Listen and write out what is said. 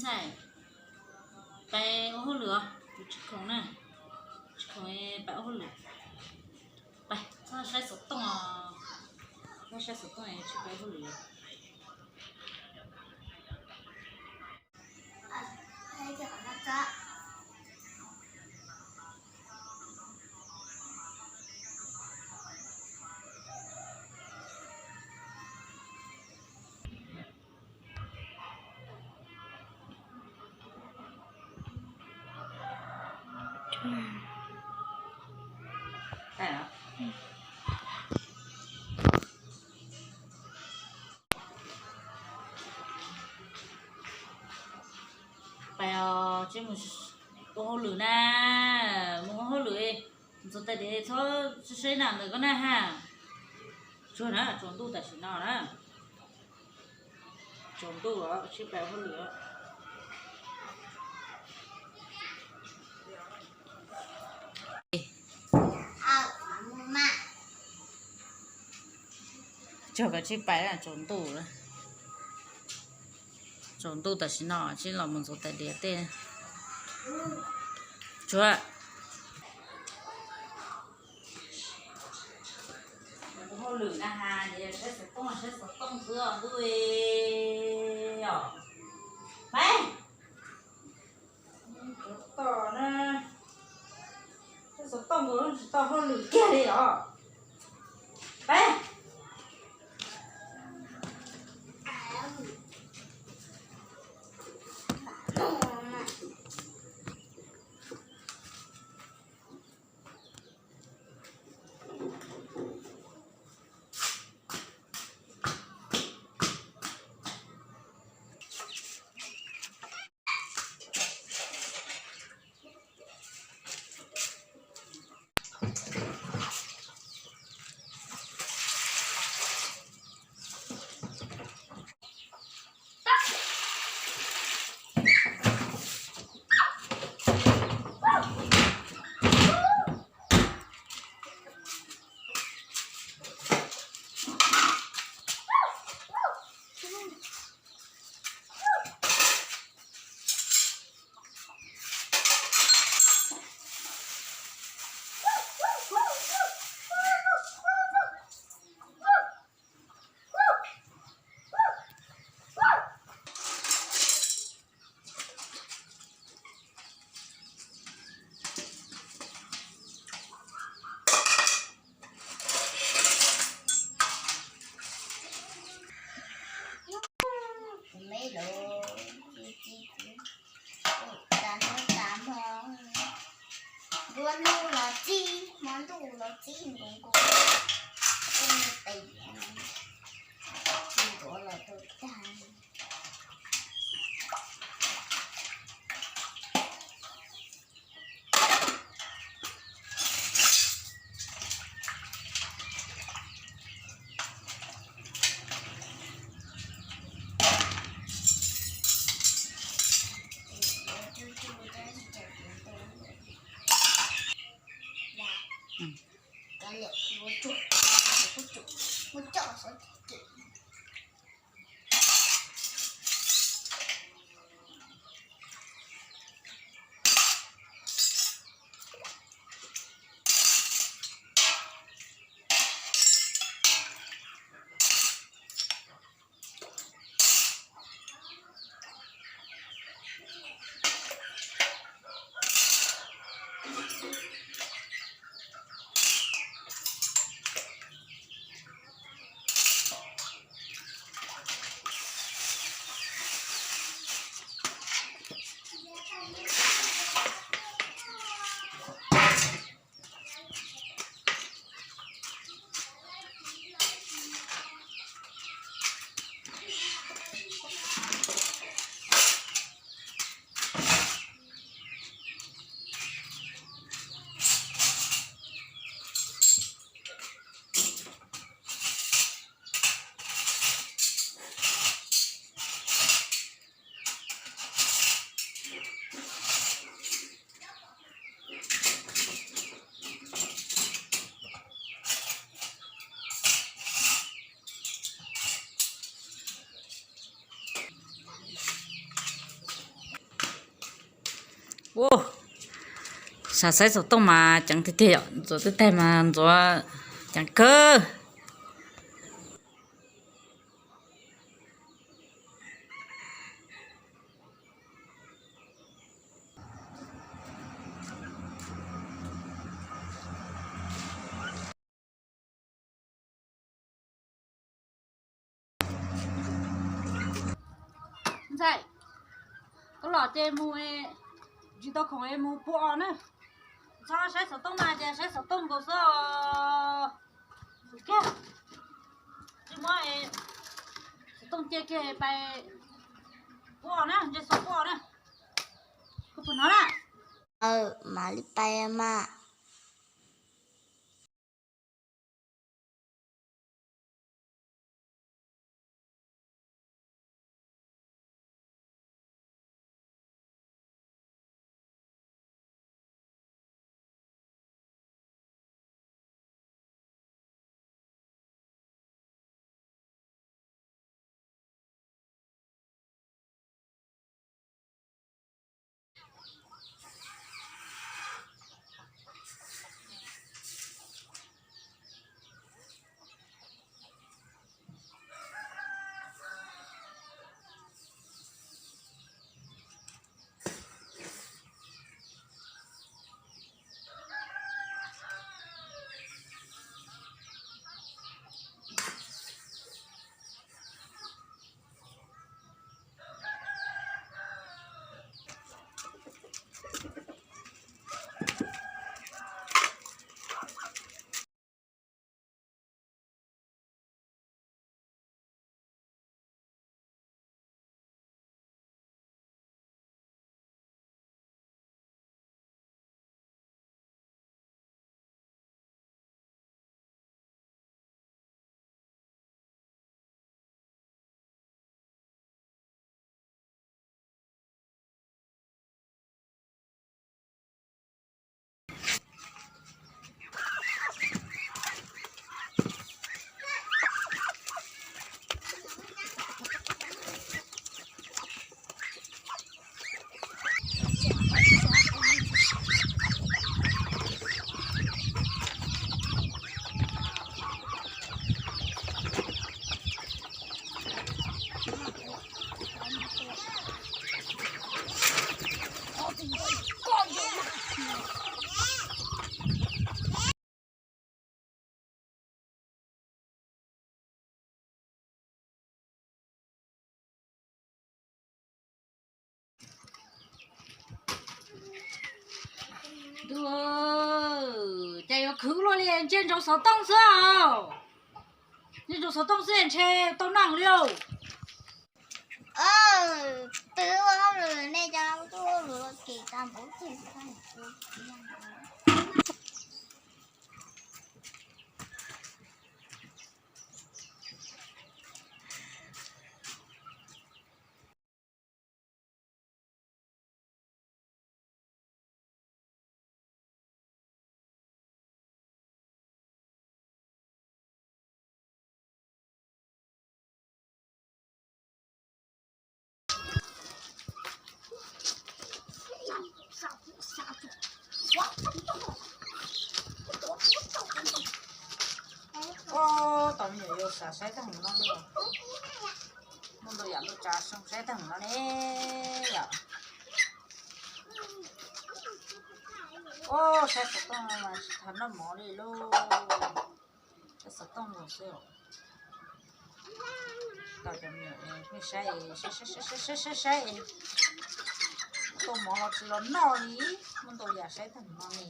Pais ua hauj lwm os, kuv tsis khoom na, tsis khoom, pais ua hauj lwm. Pais, txhob saib xov tooj os, txhob saib xov tooj, tsis pais ua hauj lwm. Pais os, tsis mus ua hauj lwm na, mus ua hauj lwm, ntxuav tais diav txhob saib nam ntawm koj na ha. Tsuag na, tsaus ntuj tam sim no na. Tsaus ntuj os, sib pab hauj lwm. Tsuag, koj sib pab, tsaus ntuj, tsaus ntuj tam sim no sib los mus ntxuav tais diav tej. Tsuag, ua hauj lwm na has, saib xov tooj, saib xov tooj xwb os ntuj os. Pab, saib xov tooj, saib xov tooj, kuv tsis tau hauj lwm kiag li os. Pab. Nruab hnub los txib, hmo ntuj los txib nkaus nkaus, tej me tes tsis ntuav los tau tag. Ua, saib xov tooj mas ceev tiag tiag yom, ntxuav twb tag mas ntxuav ceev kawg. Ntxhais, koj los ces mus, tsis tau khoom es mus pub os na. Txhob saib xov tooj mas ces saib xov tooj nkaus xwb os. Tsis muab xov tooj cia kiag pais pub os na, ntshe xov pub os na. Koj puas hnov na? Mam li pais mas. Ntuj, cas yuav khwv luaj li, ntshe ntsoov xov tooj xwb os. Ntshe ntsoov xov tooj xwb ntshe tau noj li os. Twb ua hauj lwm, nej cov tub ua hauj lwm los kev tas npaum twg. Ua, tos me nyuam yaus saib tag no li. Muaj ntau yam ntau tsav zoo saib tag no ne yom. Ua, saib xov tooj mas tsis tas noj mov li lauj. Saib xov tooj xwb. Tos cov me nyuam pheej saib, saib saib saib, tuaj mov los tsis los noj li, muaj ntau yam saib tag no ne.